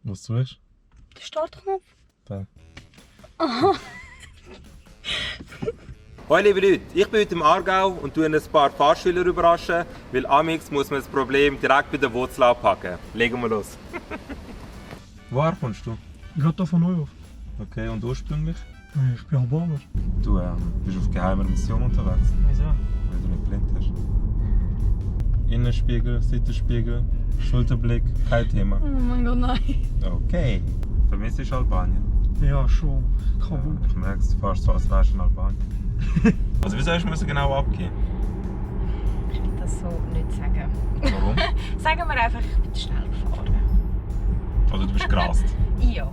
Was suchst Der Startknopf. du? Aha. Hallo liebe Leute, ich bin heute im Aargau und tue ein paar Fahrschüler überraschen, weil amix muss man das Problem direkt bei der Wurzel anpacken. Legen wir los. Woher kommst du? Gerade hier von Neuhof. Okay, und ursprünglich? Ich bin Albaner. Du bist auf geheimer Mission unterwegs, Wieso? weil du nicht blind hast. Innenspiegel, Seitenspiegel, Schulterblick, kein Thema. Oh mein Gott, nein. Okay. Vermisst du Albanien? Ja, schon. Ja, Kabul. ich merke es fast so, als wärst du in Albanien. Also wieso hast du genau abgehen? Ich will das so nicht sagen. Warum? Sagen wir einfach, ich bin zu schnell gefahren. Also du bist gerast. Ja.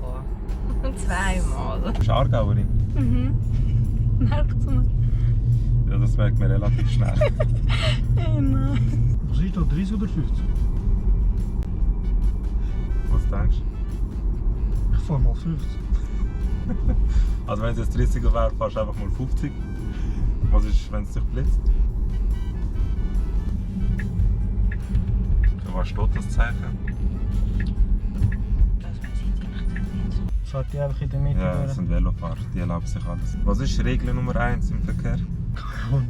Zweimal. Du bist Aargauerin? Mhm. Merkt man. Ja, das merkt man relativ schnell. Hey, nein. Was ist da, 30 oder 50? Was denkst Ich fahre mal 50. du? Also wenn es jetzt 30er wäre, fährst du einfach mal 50. Was ist, wenn es dich blitzt? Für was steht das Zeichen? Das weiß ich nicht. Fährt die einfach in der Mitte Ja, das sind Velofahrer, die erlauben sich alles. Was ist Regel Nummer 1 im Verkehr? Keine Ahnung.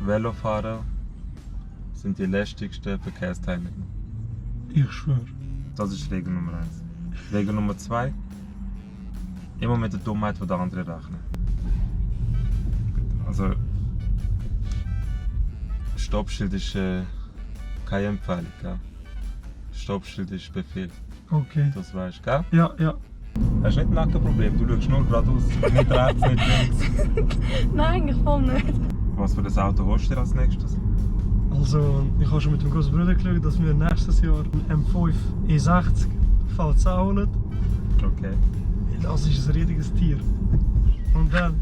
Velofahrer sind die lästigsten Verkehrsteilnehmer. Ich schwöre. Das ist Regel Nummer 1. Regel Nummer 2. Immer mit der Dummheit der anderen rechnen. Also, Stoppschild ist keine Empfehlung, gell? Stoppschild ist Befehl, Okay. das weißt du, gell? Ja, ja. Hast du nicht ein Nackenproblem? Du schaust nur geradeaus, nicht rechts, nicht links. Nein, eigentlich voll nicht. Was für ein Auto holst du dir als nächstes? Also, ich habe schon mit dem großen Bruder geschaut, dass wir nächstes Jahr einen M5 E60 VZ holen. Okay. Das ist ein riesiges Tier. Und dann?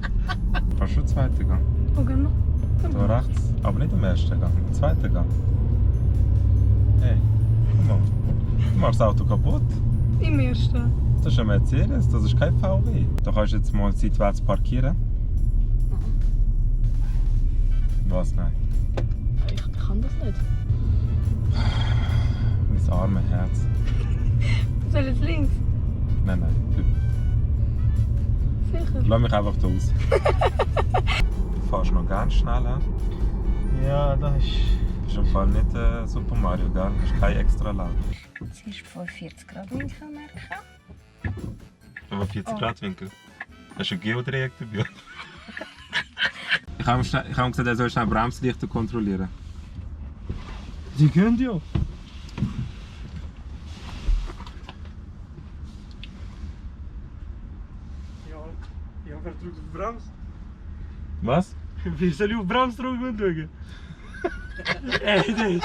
Kannst du den zweiten Gang? Wo gehen wir? Da rechts, aber nicht im ersten Gang, im zweiten Gang. Hey, guck mal. Du machst das Auto kaputt. Im ersten. Das ist ein Mercedes, das ist kein VW. Da kannst du jetzt mal seitwärts parkieren. Was? Nein. Ich kann das nicht. Mein armes Herz. Soll ich jetzt links? Nein, nein. Sicher. Lass mich einfach da raus. Du fährst noch ganz schnell. Ja, das ist. Das ist im Fall nicht Super Mario, gell? Das ist kein extra laut. Zuerst 45 Grad Winkel merken. Aber 40 Grad Winkel. Hast du ein Geodreieck dabei? Ich habe ihm gesagt, er soll schnell Bremslichter kontrollieren. Sie können ja. Ja, wer drückt auf Brems? Was? Wie soll ich auf Brems drücken? Ey, nee.